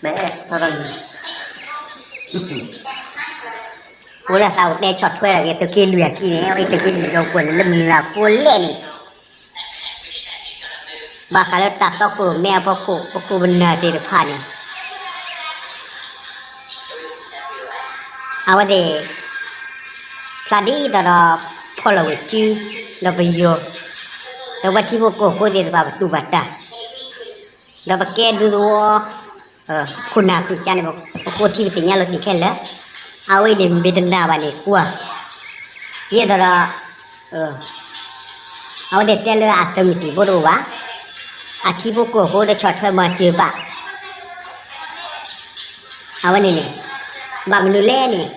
ဘဲထီၣ်တၢ်လံ, အိၣ်လၢသးအိၣ်တဲဆီၣ်ထွဲတၢ်က့ၤ သုးက့လွံၢ်အခံန့ၣ် အဝဲသုးက့လွံၢ်ဒီးကွၢ်န့ၣ် လၢမုၢ်နၤဖိလဲၣ်န့ၣ်, ဘၣ်ဃးလၢတၢ်တီခိၣ်ရိၣ်မဲအဖီခိၣ် ပခိၣ်ပနၢ်သ့ၣ်တဖၣ်န့ၣ် အဝဲသ့ၣ် ဖျါဒ်သိးဒီး ဖီၣ်လီၤဝဲစု ဒီးပယီၤ ဒီးပှၤထံဖိကီၢ်ဖိသ့ၣ်တဖၣ် ပတူၢ်ဘၣ်တၢ် ဒီးပကဲဒူသဝီ ခိၣ်နၢ်ခိၣ်ကါန့ၣ် ပဃိထံပသ့ၣ်ညါလီၤတံၢ်ခဲလၢာ်, အဝဲအံၤန့ၣ် မ့ၢ်တနာ်ဘၣ်န့ၣ်ကွၢ်, ဒ်သိးဒီး အဝဲသ့ၣ်တဲလၢအသုးမုၢ်သံၣ်ဘိတအိၣ်ဘၣ်, အထံဖိကီၢ်ဖိဒီးဆီၣ်ထွဲမၤစၢၤပာ် အဝဲန့ၣ်န့ၣ် ဘၣ်မနုၤလဲၣ်န့ၣ်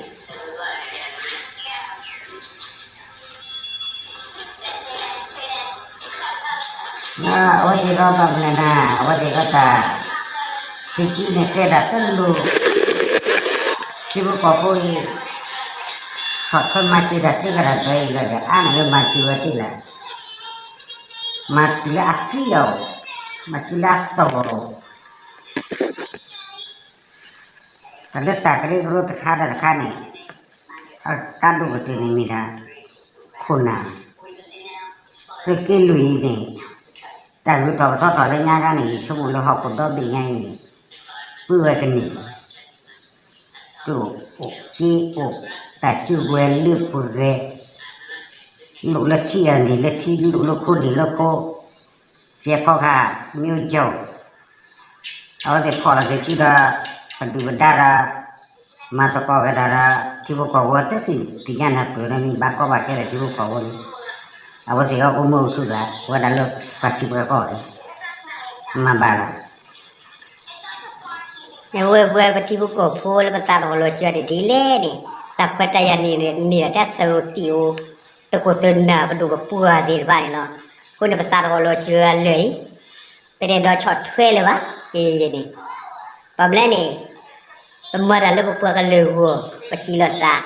အဝဲသ့ၣ်ဒီးဘၣ်မနုၤနၤ အဝဲသ့ၣ်ဒီးတၢ် သုးက့န့ၣ်တဲတၢ်တလိၤ, ထံဖိကီၢ်ဖိအံၤ ဆီၣ်ထွဲမၤစၢၤတၢ်သ့ကတၢၢ်အံၤလီၤဒီး အါန့ၢ်လၢမၤစၢၤဝဲသ့ၣ်လၢ မၤစၢၤလၢအသံအီၤ, မၤစၢၤလၢအတီၢ်အီၤ, တၢ်လၢတၢ်ကရၢကရိတခါဒီးတခါန့ၣ် အတၢ်ဒိၣ်ကတၢၢ်န့ၣ်မ့ၢ်ဒၣ် ခိၣ်နၢ် သုးက့လွံၢ်အံၤန့ၣ် တၢ်ဂုၤထီၣ်ပထီထီၣ်လၢညါခါန့ၣ် ယဆိကမိၣ်လၢဟီၣ်ခိၣ်ဒီဘ့ၣ်ညါအံၤန့ၣ် ပုၢ်ဝဲကန့ၢ် ကျိၣ်အိၣ်စ့အိၣ် တၢ်စုကဝဲၤလၢပှဲၤဂဲၤ လိၣ်လၢထံအန့ၣ်လၢထံ လိၣ်လၢခိန့ၣ်လၢခိ စဲးဖီခါ မ့ၢ်အိၣ်ကၠီ အဝဲသ့ၣ်ဖီၣ်လီၤက့ၤစုဒီး ပဒုၣ်ပဒါဒီး မၤသကိးကဒီးဒီး ထံဖိကီၢ်ဖိတသ့ၣ်ညါနၢ်ပၢၢ်နီတမံၤ ဘၣ်ကီဘၣ်ခဲဒီးထံဖိကီၢ်ဖိန့ၣ် အဝဲသ့ၣ်အီၣ်ကမၢကဆူၣ်သး ဝဲဒၣ်လၢပှၤထံပှၤကီၢ်န့ၣ် မၤဘၣ်လီၤ အဝဲပှၤပထံဖိကီၢ်ဖိလၢပသးတဟီၣ်လီၤစၢၤဒ်လဲၣ်န့ၣ် တၢ်ခွဲးတၢ်ယာ်န့ၣ်န့ၣ် မ့ၢ်ဒၣ်တၢ်သုးသံၣ်အိၣ် တကိးသုးနၢ်ပဒိၣ်ပပှၢ်သ့ၣ်တဖၣ်န့ၣ်လီၤ. အဃိန့ၣ် ပသးတဟီၣ်လီၤစၢၤလၢာ်အံၤ ပတအဲၣ်ဒိးဆီၣ်ထွဲလၢၤဘၣ် ယဲန့ၣ် ဘၣ်မနုၤလဲၣ်န့ၣ် ပမၤတၢ်လၢပပှၤကလုာ်အဂီၢ် ပစံးလီၤသး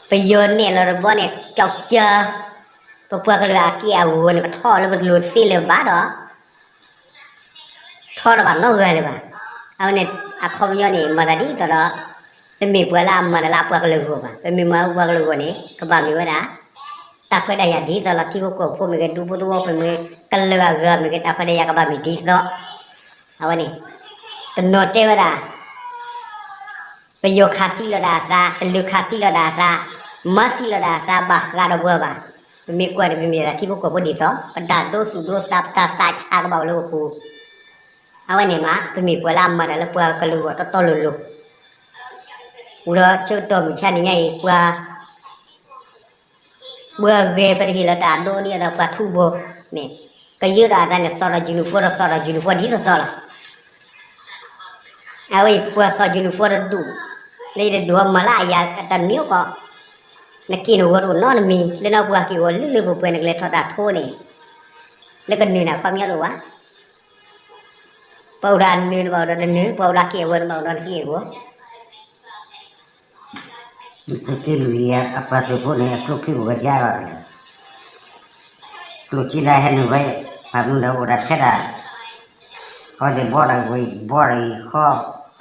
ပယီၤနဲၣ်လီၤတဘျီန့ၣ် ကၠီကၢ ပပှၤကလုာ်အက့ၢ်အဂီၤန့ၣ် ပထီၣ်လၢပလိၤသ့လၢၤဘၣ်ဒီး ထီၣ်တဘၣ်နီတဂၤလၢၤဘၣ်. အဝဲန့ၣ် အခီပညီန့ၣ် မၤသးဒ်သိးဒီး တမ့ၢ်ပှၤလၢအမၤတၢ်လၢအပှၤကလုာ်အဂီၢ်ဘၣ်. ပမ့ၢ်မၤပှၤကလုာ်အဂီၢ်န့ၣ် ကဘၣ်မ့ၢ်ဝဲဒၣ် တၢ်ခွဲးတၢ်ယာ်ဒ်သိးလီၤ. ထံဖိကီၢ်ဖိမ့ၢ်ဂ့ၤ ဒူဖိသဝီဖိမ့ၢ်ဂ့ၤ ကလုာ်အဂၤမ့ၢ်ဂ့ၤ တၢ်ခွဲးတၢ်ယာ်ကဘၣ်မ့ၢ်ဒ်သိး အဝဲန့ၣ် တနီၤတဲဝဲဒၣ် ပယီၤခးသံလီၤဒၣ်အသး ကလုာ်ခးသံလီၤဒၣ်အသး မၤသံလီၤဒၣ်အသး ဘၣ်ဃးဒီးပှၤဘၣ်. ပမ့ၢ်ကွၢ်န့ၣ် ပမ့ၢ်ဒၣ်ထံဖိကီၢ်ဖိဒ်သိး ပတၢ်ဒိသူၣ်ဒိသး ပတၢ်သးဆးကဘၣ်အိၣ်လၢပပူၤ အဝဲန့ၣ်မး ပမ့ၢ်ပှၤလၢအမၤတၢ်လၢပှၤကလုာ်အဂီၢ်တီတီလိၤလိၤ ဝံၤဒီးဆၢကတီၢ်မုၢ်ဆါနံၤညါအံၤ ပှၤ ပှၤဂဲၤ ပတဟ့ၣ်လီၤတၢ်အဒိဒ်အသိးပှၤထူဘိန့ၣ် ကယၢဒီးအသးန့ၣ် သီၣ်ဒီး uniform ဒီး သီၣ်ဒီး uniform ဒ်သိးသိးလီၤ. အဝဲအံၤ ပှၤသီၣ် uniform တဒူၣ် လၢယတဒိးမၤလၢအယၤတၢ်မံၤအိၣ်ကီး နက့ၢ်နဂီၤတအိၣ်နီတမံၤ လၢနီၢ်ပှၤက့ၢ်ဂီၤလၢလၢပှဲၤပှဲၤ နကလဲၤထီၣ်တၢ်ထိန့ၣ် လၢကနုာ်န့ၣ် အခီပညီတအိၣ်ဘၣ်. ပှၤအိၣ်ဒီးနုာ်န့ၣ် ဘၣ်အိၣ်ဒီးတနုာ် ပှၤအိၣ်ဒီးက့ၢ်ဂီၤန့ၣ် ဘၣ်အိၣ်ဒီးနက့ၢ်ဂီၤ သုးက့လွံၢ်အံၤ အပှၤသုးဖိန့ၣ် အကျိချံအိၣ်ဝဲဒ်အံၤလီၤ. ကျိၣ်စ့လၢဟဲနုာ်ဝဲ ဘၣ်မနုၤဒီးအိၣ်ဒၣ်ထဲဒၣ် ခီသ့ၣ်ဘီဒီးဝံၤ ဘီဒီးအံၤခီ ပှ့ၤ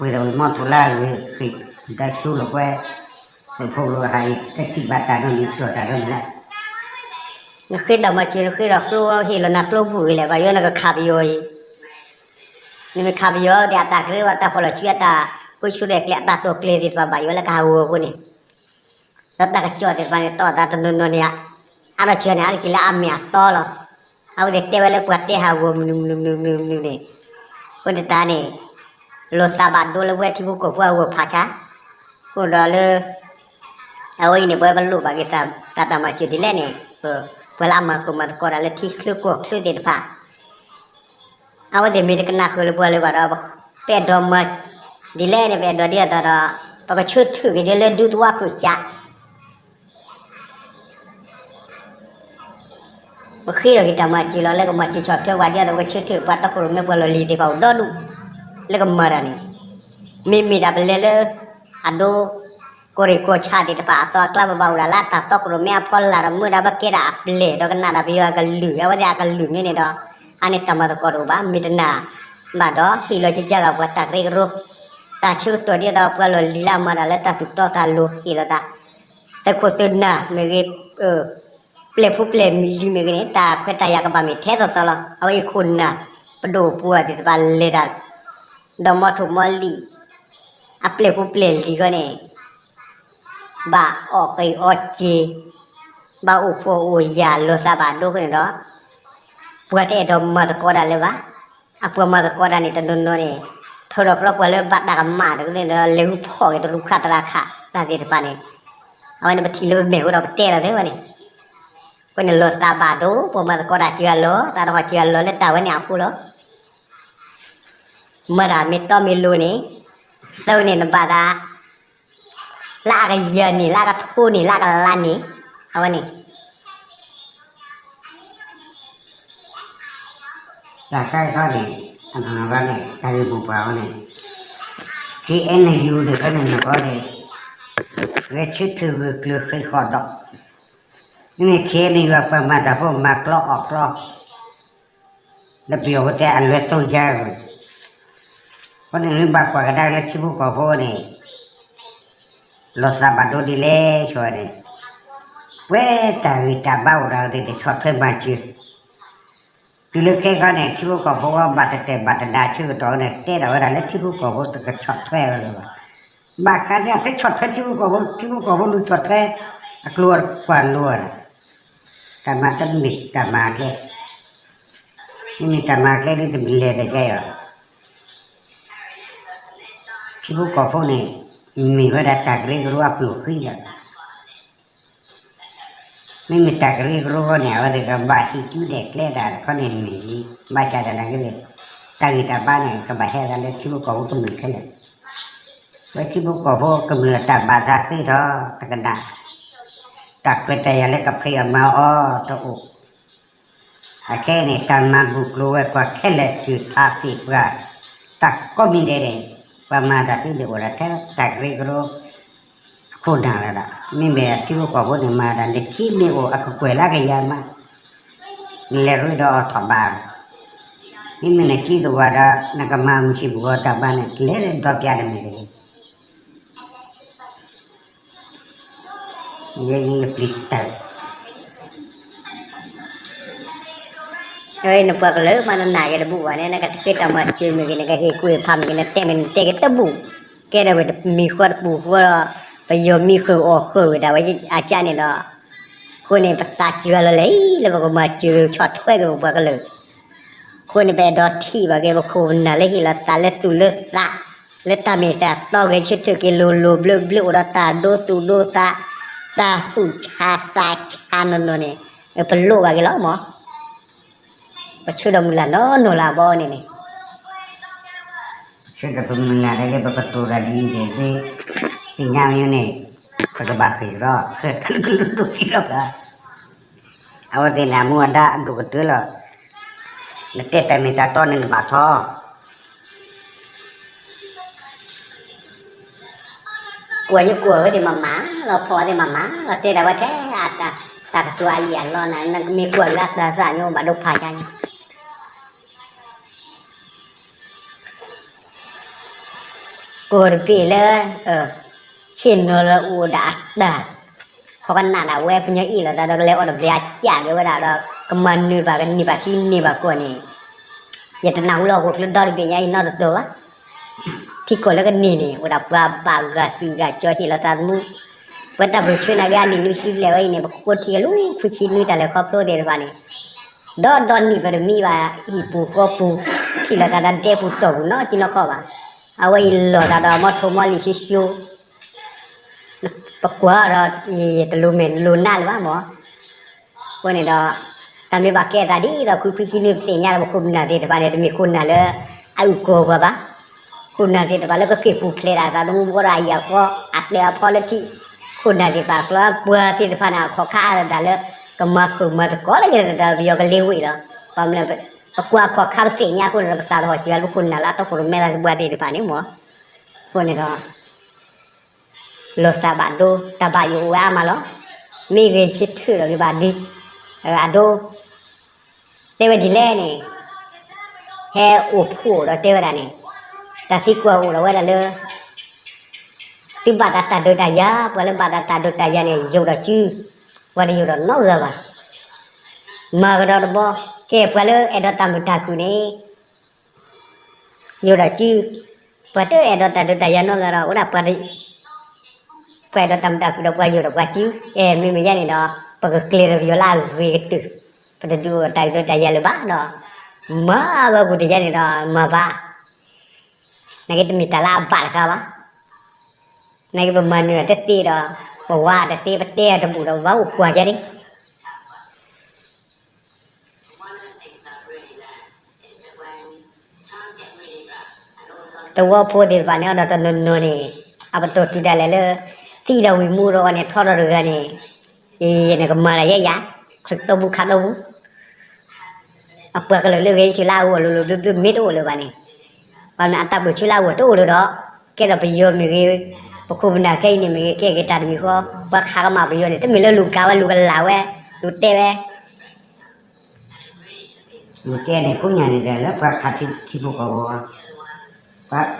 ဒီးဝံၤ မီထိၣ်လၢအဂ့ၤ ဃ့ၢ်ဒီးဆူလီၤကွဲ သုးဖိလိၤဟးအံၤ တထံၣ်ဘၣ်တၢ်နီတမံၤ ကၠီၣ်တၢ်နီတမံၤလၢ နဃ့တၢ်မၤစၢၤ နဃ့ဒီးကျိဟ့ၣ်လီၤနၤကျိဘူၣ်ဂ့ၤလဲၣ် ဘၣ်ယိၣ်နကခးပယီၤအံၤ နမ့ၢ်ခးပယီၤဒီးအတၢ်ကရၢဝဲ တၢ်ဖီၣ်လီၤစု အတၢ်ပၢဆူၣ်ဒီးကျဲ အတၢ်တိာ်ကျဲၤသ့ၣ်တဖၣ် ဘၣ်ယိၣ်လၢကဟးဂီၤအဃိန့ၣ် ဒီးတၢ်ကစီၣ်သ့ၣ်တဖၣ်န့ၣ် တီၢ်သးတနီၤနီၤန့ၣ် အါထီၣ်ဆၢန့ၣ် အါတက့ၢ်လၢအမ့ၢ်အတီလီၤ. အဝဲသ့ၣ်တဲဝဲလၢပှၤတဲဟးဂီၤမနုၤမနုၤမနုၤမနုၤန့ၣ် အဃိန့ၣ်တၢ်န့ၣ် လီၤသးဘၣ်ဒိလၢပဝဲထံဖိကီၢ်ဖိအဂီၢ်ဖးဆါ အဃိဒီးလၢ အဝဲအံၤန့ၣ် ပဝဲပလိၣ်ဘၣ်က့ၤတၢ်တၢ်မၤစၢၤဒ်လဲၣ်န့ၣ် ပှၤလၢအမၤဃုာ်မၤသကိးတၢ်လၢထံချၢကီၢ်ချၢသ့ၣ်တဖၣ် အဝဲသ့ၣ်မ့ၢ်တကနၣ်ဃုာ်လၢပှၤလၢၤဘၣ်ဒီး ပအဲၣ်ဒိးမၤဒ်လဲၣ်န့ၣ် ပအဲၣ်ဒိးဒ်အသိးဒီး ပကဆၢထၢၣ်က့ၤဒ်လၢဒူသဝီခိၣ်ကး ပဃ့ထီၣ်က့ၤတၢ်မၤစၢၤလီၤ လၢကမၤစၢၤဆီၣ်ထွဲပှၤဒ်အသိး ပကဆၢထၢၣ်ပှၤတီခိၣ်ရိၣ်မဲပှၤလီၢ်လံၤသ့ၣ်တဖၣ်အိၣ်ဒီဒူၣ် လၢကမၤတၢ်န့ၣ် မ့မ့ၢ်ဒၣ်ပလဲၤလၢ အဒိ ကီၢ်ရ့ၣ်ကီၢ်ဆၣ်သ့ၣ်တဖၣ်အသီအကျါ ပဘၣ်အိၣ်ဒၣ်လၢတၢ်တီခိၣ်ရိၣ်မဲအဖီလာ်ဒီး မၢဒၣ်ဘၣ်ကဲဒၣ်အပျဲၢ် ဒီးကနၣ်ဒၣ်ပယီၤအကလုၢ် အဝဲသ့ၣ်အကလုၢ်မ့ၢ်န့ၣ်ဒီး အါန့ၢ်တၢ်မၤသကိးတအိၣ်ဘၣ် မ့ၢ်တနာ် ဘၣ်ဒီးဟ့ၣ်လီၤကကၤဂၤပှၤတၢ်ကရၢကရိ, တၢ်ဆၢကတီၢ်ဒ်သိးပှၤလီၢ်လံၤလၢအမၤတၢ်လၢတၢ်သူၣ်တီသးလိၤဟ့ၣ်လီၤသး, သုးခိၣ်သုးနၢ်မ့ၢ်ဂ့ၤ, ပျဲၢ်ဖိပျဲၢ်လံၤမ့ၢ်ဂ့ၤန့ၣ် တၢ်ခွဲးတၢ်ယာ်ကဘၣ်မ့ၢ်ထဲသိးသိးလီၤ. အဝဲအံၤခိၣ်နၢ် ပဒိၣ်ပှၢ်သ့ၣ်တဖၣ်လဲၤတၢ် ဒီးမီထိၣ်မီလံၤ အပျဲၢ်ဖိပျဲၢ်လံၤဃီန့ၣ် ဘၣ်အီၣ်က့ၤအီစ့ၤ, ဘၣ်အိၣ်ဖှီၣ်အိၣ်ယာ်လီၤသးဘၣ်ဒိဃီန့ၣ်ဒီး ပှၤတအဲၣ်ဒိးမၤသကိးတၢ်လၢၤဘၣ်. အပှၤမၤသကိးတၢ်န့ၣ် တနီၤနီၤန့ၣ် ထီၣ်ဒီးကျီပှၤလၢဘၣ်တၢ်ကမၣ်တက့ၢ်ဒီး လဲၤဟူဖီၣ်က့ၤတရူးခးသရၣ်ခးတၢ်သ့ၣ်တဖၣ်န့ၣ်, အဝဲန့ၣ်ပထံၣ်လၢပမဲာ်ဝဲဒီးပတဲလီၤသ့ဝဲန့ၣ်, အဃိန့ၣ်လီၤသးဘၣ်ဒိ ပှၤမၤသကိးတၢ်စှၤလီၤ, တၢ်တဟီၣ်စှၤလီၤလၢတၢ်ဝဲန့ၣ်အဃိလီၤ. မၤတၢ်မ့ၢ်တီမ့ၢ်လိၤန့ၣ်, သၢဝဲန့ၣ်နဘၣ်သး လၢအကယၤန့ၣ် လၢအကထိန့ၣ် လၢအကလါန့ၣ်, အဝဲန့ၣ် တၢ်ဃါခီန့ၣ်, အနီၢ်နီၢ်ခီန့ၣ် တၢ်ဂ့ၢ်မိၢ်ပှၢ်အီၤန့ၣ်, ခ့အဲၣ်ယူၣ်ဒၣ်ခီန့ၣ် နီၢ်ကီန့ၣ်, ဂဲၤဆၢထၢၣ်ဂၢၢ်ကျၢၤဃ့ၢ်ဃီၣ်ဒီး, မ့မ့ၢ်ခ့အဲၣ်ယူၣ်အပှၤမၤတၢ်ဖိမၤကျီအီၣ်ကျီ လၢပယီၤဖိတဲအလွဲၢ်သိယါန့ၣ်, အဃိန့ၣ်မ့ၢ်ဘၣ်ကွၢ်ကဒါလၢထံဖိကီၢ်ဖိန့ၣ် လီၤသးဘၣ်ဒိဒ်လဲၣ်ဆိန့ၣ်, ပှဲၤတၢ်ဂံၢ်တၢ်ဘါအိၣ်ဒီးတဆီၣ်ထွဲမၤစၢၤ, တုၤလၢခဲခီန့ၣ် ထံဖိကီၢ်ဖိဘၣ်တတဲာ်ဘၣ်တဒါဆၢကတီၢ်န့ၣ် တဲဒၣ်ဝဲဒၣ်လၢထံဖိကီၢ်ဖိတကဆီၣ်ထွဲဝဲလၢၤဘၣ်. ဘၣ်ဃးန့ၣ် တဆီၣ်ထွဲထံဖိကီၢ်ဖိ, ထံဖိကီၢ်ဖိလူၤဆီၣ်ထွဲ အကျိၤအကွာ်လိၤဝဲဒၣ်, တၢ်မၤတမ့ၢ်တၢ်မၤကျဲ, မ့မ့ၢ်တၢ်မၤကျဲဒ်တမ့ၢ်လဲၤတကဲအီၤ ထံဖိကီၢ်ဖိန့ၣ် မ့ၢ်ဝဲဒၣ်တၢ်ကရၢကရိအကျိၣ်ဃံလီၤ. မ့မ့ၢ်တၢ်ကရၢကရိဃီန့ၣ် အဝဲသ့ၣ်ကဘၣ်ဟံးစုနဲၣ်ကျဲတၢ်တခီန့ၣ်မ့ၢ်လံ, ဘၣ်ဆၣ်သနာ်က့န့ၣ် တၢ်ဂံၢ်တၢ်ဘါန့ၣ် ကဘၣ်ဟဲသးလၢထံဖိကီၢ်ဖိကမျၢၢ်ခဲလၢာ်, ဝဲထံဖိကီၢ်ဖိကမျၢၢ်တၢ်ဘၣ်သးသ့ထီၣ်တကနၣ်, တၢ်ခွဲးတၢ်ယာ်လၢကဖံးအီၣ်မၤအီၣ်တအိၣ် အခဲအံၤန့ၣ် တၢ်မၤဘူၣ်ကျိၤဝဲၤကွာ်ခဲလၢာ် စုၣ်ဖးသ့ၣ်ပှၢ် တၢ်ကိးမံၤဒဲးန့ၣ် ပှၤမၤတၢ်သ့န့ၣ်အိၣ်ဒၣ်ထဲတၢ်ကရၢကရိ အခိၣ်နၢ်လီၤဒီး မ့မ့ၢ်ထံဖိကီၢ်ဖိန့ၣ် မၤတၢ်နခံမ့ၢ်အိၣ်အကကွဲၢ်လၢကယၤမး နလဲၤရ့ဒီးအီၤထီၣ်ဘး, မ့မ့ၢ်နကံသဝၤဒီး နကမၤမုၢ်ဆံးပူၤဂီၤတၢ်ဘါန့ၣ် လဲၤဒီးပျးတမ့ၢ်တဂ့ၤ ယဲယပျံၤတၢ် နပှၤကလုာ်မးနနာ်က့ၤတဘူၣ်ဘၣ်န့ၣ် နကတဃ့တၢ်မၤစၢၤမ့ၢ်ဂ့ၤ နကဟ့ၣ်ကူၣ်ဟ့ၣ်ဖးမ့ၢ်ဂ့ၤ နတဲမ့ၢ်နတဲက့ၤတဘူၣ်, ကဲဒၣ်ဝဲတမံၤဃီတပူၤဃီဒီး ပယီၤမံဃုာ်အီၣ်ဃုာ်ဝဲဒၣ်ဝဲအကၠၢန့ၣ်ဒီး အဃိန့ၣ် ပသးစှၤလီၤလၢအံၤ လၢပကမၤစၢၤဆီၣ်ထွဲက့ၤပပှၤကလုာ် အဃိန့ၣ် ပအဲၣ်ဒိးထံၣ်ဘၣ်က့ၤပခိၣ်ပနၢ်လၢဟ့ၣ်လီၤသးလၢသူၣ်လၢသး လၢတၢ်မ့ၢ်တၢ်တီဂဲၤဆၢထၢၣ်က့ၤလိၤလိၤဘျၢဘျၢအိၣ်ဒီးတၢ်ဒိသူၣ်ဒိသး တၢ်သူၣ်ဆါသးဆါနီၢ်နီၢ်န့ၣ် ပလိၣ်ဘၣ်က့ၤလီၤမး ပဆၢဒီးမုၢ်လၢ်နီၢ်နီၢ်လၢအဘီန့ၣ်န့ၣ် ဆၢဒီးပမုၢ်လၢ်လၢပကတိၤတၢ်ဒ်အံၤန့ၣ် သ့ၣ်ညါမ့ၢ်န့ၣ် ပကဘၣ်ဃ့ၢ်ဒီး ကလုာ်ဒိၣ်သံလီၤဘၣ် အဝဲသ့ၣ်န့ၣ် အမူအဒါအဒိၣ်ကတၢၢ်လီၤ. နတဲတၢ်မ့ၢ်တၢ်တီန့ၣ်နဘၣ်ထီၣ် ကွၢ်ညါကွၢ်ဝဲသ့ၣ်မၤမၤလီၤ ဖီၣ်ဝဲသ့ၣ်မၤမၤလီၤ တဲဒၣ်ဝဲထဲအတၢ် တၢ်ကတိၤအလံာ်အလီနၤ နကမ့ၢ်ကွၢ်လၢအတၢ်သးညိဘၣ်ဒိဖးညါန့ၣ် ကီၢ်တဘ့ၣ်လၢ ဆ့ၣ်နီၤလၢအိၣ်ဒၣ်အတၢ် ခီကနၣ်ဒၣ်ဝဲကညီအ့ၣ်လိာ်သးဒီးကလဲၤအီၣ်တဘျီအကၢ်က့ၤဝဲဒၣ်ဒီး ကမၤနၢၤဘၣ်ကန့ၢ်ဘၣ်ထံန့ၢ်ဘၣ်ကီၢ်န့ၣ် ယတနၢ်ဟူလၢဟီၣ်ခိၣ်ချၢဒီတဘ့ၣ်ညါအံၤနီတတီၤဘၣ်. ထံကီၢ်လၢကန့ၢ်န့ၣ် အိၣ်ဒၣ်ပှၤဘၣ်ဂာ်သုးဂာ်ကၠီဟ့ၣ်လီၤသးသမူ ပဝဲတၢ်ပၢၢ်ဆၢနာ်က့အနံၣ်နွံဆံဘျဲၣ်ဝဲအံၤန့ၣ် ပကဃိထံကလူၢ်ခွံဆံနွံတၢ်လဲၤခီဖျိသ့ၣ်တဖၣ်န့ၣ် ဒီးဒီနံၣ်ပတမံဘၣ် ဟံၣ်ပူၤဃီပူၤ ဟ့ၣ်လီၤသးဒီးဒဲပူၤတီၢ်ပူၤနီတံၤနီတခီဘၣ်. အဝဲအံၤလီၤသးဒီးမီထိၣ်မီလံာ်ဆှိဆှိ ပကွၢ်ဒီး ယတလိၣ်မဲာ်လိၣ်နါလၢၤဘၣ်မး အဃိန့ၣ်ဒီး တၢ်မ့ၢ်ဘၣ်ကဲအသးဒ်သိးခွံခွံဆံနွံပသ့ၣ်ညါဒီးပခိၣ်ပနၢ်သ့ၣ်တဖၣ်န့ၣ် တမ့ၢ်ခိၣ်နၢ်လၢ အအုၣ်ကီၤပှၤဘၣ်. ခိၣ်နၢ်သ့ၣ်တဖၣ်လၢကဃ့ၢ်ပူၤဖျဲးဒၣ်သးသမူဘီဒီးအဟံၣ်အဃီ အတၢ်အဖီလၢထံ ခိၣ်နၢ်သ့ၣ်တဖၣ်ကျီပှၤသ့ၣ်တဖၣ်န့ၣ် အခီၣ်ခါအါဒၣ်လၢ ကမၤဃုာ်မၤသကိးလၢက့ၤဒီးပယီၤကလ့ဝ့ၢ်လီၤ. ဘၣ်မနုၤလဲၣ် ပကွၢ်အခီၣ်ခါပသ့ၣ်ညါအဃိန့ၣ်ဒီး ပသးတဟီၣ်စှၤလၢပခိၣ်နၢ်လၢအတီခိၣ်ရိၣ်မဲသးသပှၢ်သ့ၣ်တဖၣ်န့ၣ်မး အဃိန့ၣ်ဒီး လီၤသးဘၣ်ဒိ တၢ်ဘၣ်ယိၣ်အိၣ်ဝဲအါမးလီၤ. မ့ၢ်ဂဲၤဆၢထၢၣ်ဒီးဂ့ၤဘၣ်ဒ် အဒိ တဲဝဲဒ်လဲၣ်န့ၣ် ဟဲအိၣ်ဖှိၣ်ဒီးတဲဝဲဒၣ်န့ၣ်, တၢ်သံကွၢ်အိၣ်ဒီးဝဲဒၣ်လၢ သုဘၣ်တၢ်တၢ်ဒုးတၢ်ယၤ, ပှၤလၢဘၣ်တၢ်တၢ်ဒုးတၢ်ယၤန့ၣ် ယိာ်ဒီးစု, ပှၤတယိာ်ဒီးနီတဂၤဘၣ်. မၤကဒီးတဘျီ, ကဲပှၤလၢအဲၣ်ဒိးတၢ်မုာ်တၢ်ခုၣ်န့ၣ် ယိာ်ဒီးစု, ပှၤတအဲၣ်ဒိးတၢ်ဒုးတၢ်ယၤနီတဂၤဒီး ဝဲဒၣ်ပှၤ ပှၤအဲၣ်ဒိးတၢ်မုာ်တၢ်ခုၣ်ဒီးပှၤယိာ်ဒီးပှၤစု, အဲ မ့မ့ၢ်ယဲန့ၣ်ဒီး ပကကျဲၤဒီးပယီၤလၢအဂ့ၤကတၢၢ်, ပတဒုးတၢ်ဒုးတၢ်ယၤလၢၤဘၣ်ဒီး မၤဝဲပူၤတယဲန့ၣ်ဒီးမၤဘၣ်, နာ်က့တမ့ၢ်တၢ်လၢအဘၣ်တခါဘၣ်. နာ်က့ပမၤနၢၤတသ့ဒီး ပဝါတသ့ ပတဲအတဘူၣ်ဒီး ပဘၣ်အိၣ်ကွၢ်ယဲန့ၣ် သဝီဖိသ့ၣ်တဖၣ်န့ၣ် အဒီးတနီၤနီၤန့ၣ် အပတီၢ်တုၤဒၣ်လဲာ်လၢ သံဒီးဝံၤမူဒီးအီၤန့ၣ် ထီဒီးတဂၤန့ၣ်, ယဲယဲန့ၣ်ကမၤတၢ်ယဲယၤ, ချၢတီပူၤခးတီပူၤ, အပှၤကလုာ်လၢဂဲၤထၢၣ်လၢအဂီၢ်လိၤလိၤဘျၢဘျၢမ့ၢ်တအိၣ်လၢၤဘၣ်န့ၣ်, ဘၣ်မနုၤအတၢ်ပၢၢ်ဆၢလၢအဂီၢ်တအိၣ်လၢၤဒီး, ကဲဒီးပယီၤမ့ၢ်ဂ့ၤ, ပခိၣ်ပနၢ်ခဲအံၤန့ၣ်မ့ၢ်ဂ့ၤ ကဲက့ၤတၢ်တမံၤဃီ, ပှၤခးကမၣ်ပယီၤန့ၣ် တမ့ၢ်လၢလူၤကၤဝဲ လူၤကလၤဝဲ, လူၤတဲဝဲ လူၤတဲန့ၣ် ကိးညါန့ၣ်ဒီး လၢပှၤခးထံဖိကီၢ်ဖိ,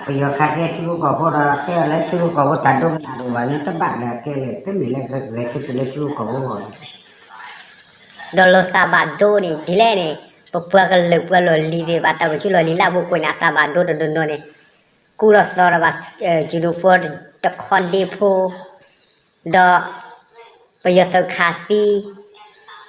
ပယီၤခးကဲထံဖိကီၢ်ဖိဒီး ကဲလၢထံဖိကီၢ်ဖိတၢ်ဒိကနၣ်တအိၣ်ဘၣ်န့ၣ် တဘၣ်ဒီးကဲလၢ တမ့ၢ်လၢဂဲၤဆၢထၢၣ်လၢထံဖိကီၢ်ဖိအဂီၢ်လီၤ. ဒီးလီၤသးဘၣ်ဒိန့ၣ် ဒ်လဲၣ်န့ၣ် ပပှၤကလုာ်ပှၤလီၢ်လံၤသ့ၣ်တဖၣ် တၢ်ပၢၢ်ဆၢလီၢ်လံၤလၢအပူၤကွံာ်န့ၣ် အသးဘၣ်ဒိတနီၤနီၤန့ၣ်, ကူဒီးသီဒီးဘၣ် ယူၤဒိၣ်ဖိတခီဒ့ဖိ ဒီး ပယီၤသုးခးသံ ဘၣ်မနုၤလဲၣ်န့ၣ် အသးလီၤလၢအတၢ်ပၢၢ်ဆၢနီၢ်နီၢ်အသးအဃိန့ၣ်ဒီး ကူ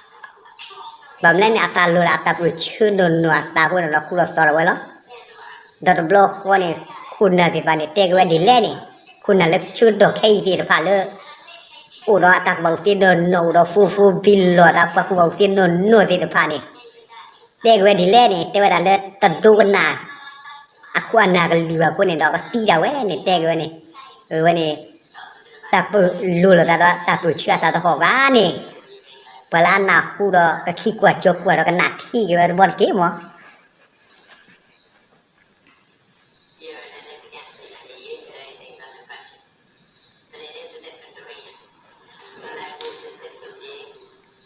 ဒီးသီဒီးဝဲလီၤ. ဒီးတဘျီဃီန့ၣ် ခိၣ်နၢ်သ့ၣ်တဖၣ်န့ၣ် တဲက့ၤဝဲဒ်လဲၣ်န့ၣ်, ခိၣ်နၢ်လၢဆၢကတီၢ်ခဲအံၤသ့ၣ်တဖၣ်လၢ အိၣ်ဒီးအတၢ်ကူၣ်ဘၣ်ကူၣ်သ့နီၢ်နီၢ် အိၣ်ဒီး phone phone bill လီၤ တၢ်ကူၣ်ဘၣ်ကူၣ်သ့နီၢ်နီၢ်သ့ၣ်တဖၣ်န့ၣ် တဲက့ၤဝဲဒ်လဲၣ်န့ၣ် တဲဝဲဒၣ်လၢတဒိကနၣ် အခိၣ်အနၢ်ကလုၢ်ဘၣ်အဃိန့ၣ်ဒီး ကသံဒၣ်ဝဲန့ၣ် တဲက့ၤဝဲန့ၣ်, ဝဲန့ၣ် တၢ်ပၢၢ်လိၤလိာ်သးဒီး တၢ်ပၢၢ်ဆၢအသးသဟီၣ်ဂၤန့ၣ်, ပှၤလၢအနၢ်ဟူဒီး ကခံကွၢ်ကၠီၤကွၢ်ဒီး ကနၣ်ထံၣ်က့ၤဝဲတဘျီတက့ၢ်မး.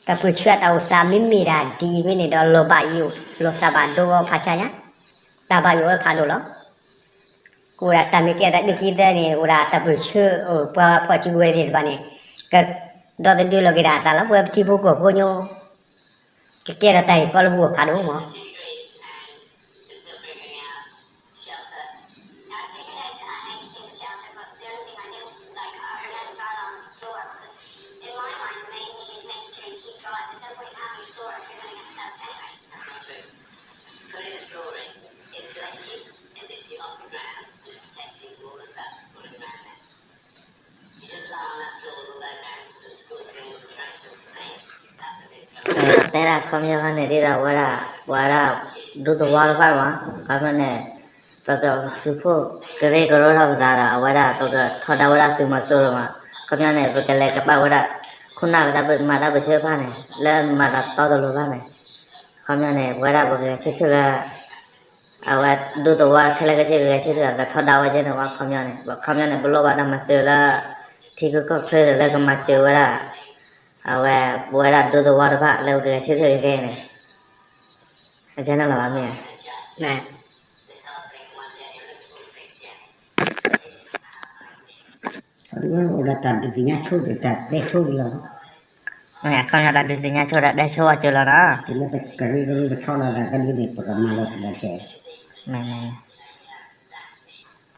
တၢ်ပၢၢ်ဆၢအတၢ်အိၣ်သးမ့မ့ၢ်ဒၣ်ဒ်အံၤမ့ၢ်န့ၣ်ဒီး လီၤဘၣ်ယိၣ် လီၤသးဘၣ်ဒိဖးဆါညါ, တၢ်ဘၣ်ယိၣ်ဝဲဖးဒိၣ်လီၤ. ကအိၣ်ဒၣ်တၢ်မ့ၢ်ကဲဒၣ်တၢ်ဒုးခံသၢန့ၣ် အိၣ်ဒၣ်တၢ်ပၢၢ်ဆၢ ပှၤဖီၣ်စုကဝဲၤသ့ၣ်တဖၣ်န့ၣ် ကဒီသဒၢလီၤက့ၤဒၣ်အသးလီၤ. ပဝဲပထံဖိကီၢ်ဖိညိ ကကဲထီၣ်တၢ်အံၤကီလၢပဂီၢ်ဖးဒိၣ်မး. တဲဒၣ်ခီပညီန့ၣ် ဒ်သိးဝဲဒၣ် ပဝဲဒၣ် ဒူသဝီတဖၣ်မး ခီပညီန့ၣ် ပကစူးဖှိၣ်ကရၢကရိထီၣ်ပသးဒီး အဝဲဒၣ်ပကထီဒါဝဲဒၣ်သုးမီၤစိရိၤမး ခီပညီန့ၣ် ပကလဲၤကပာ်ဝဲဒၣ် ခိၣ်နၢ်ပသးမၤတၢ်ပၢၢ်ဆၢတဖၣ်န့ၣ် လၢမၤတၢ်တီတလိၤတဖၣ်န့ၣ် ခီပညီန့ၣ် ပဝဲဒၣ်ပကဂဲၤဆၢထၢၣ်လၢ အဝဲဒူသဝီခဲလၢာ်ခဲဆ့ ပဂဲၤဆၢထၢၣ်ဒီး ပကထီဒါဝဲကဲန့ၣ်ဝဲ ခီပညီန့ၣ် ခီပညီန့ၣ် ပလိၣ်ဘၣ်တၢ်မၤစၢၤလၢ ထံဂုၤကီၢ်ချၢလၢကမၤစၢၤဝဲဒၣ် အဝဲ ပဝဲဒၣ်ဒူသဝီတဖၣ်လၢပကဂဲၤဆၢထၢၣ်ကဲန့ၣ် အကဲန့ၣ်လီၤဘၣ်မ့ၢ်ဧါ အိၣ်ဒီးတၢ်ဒုးသ့ၣ်ညါဆိဒီးတၢ်တဲဆိလီၤ. အခီပညီတၢ်ဒုးသ့ၣ်ညါဆိဒီးတဲဆိအကၢၤလီၤနီၤ. တုၤလၢပကရၢကရိကထီဒါတၢ်ကဒုန့ၣ် ပကမၤလီၤတၢ်ခဲအံၤ.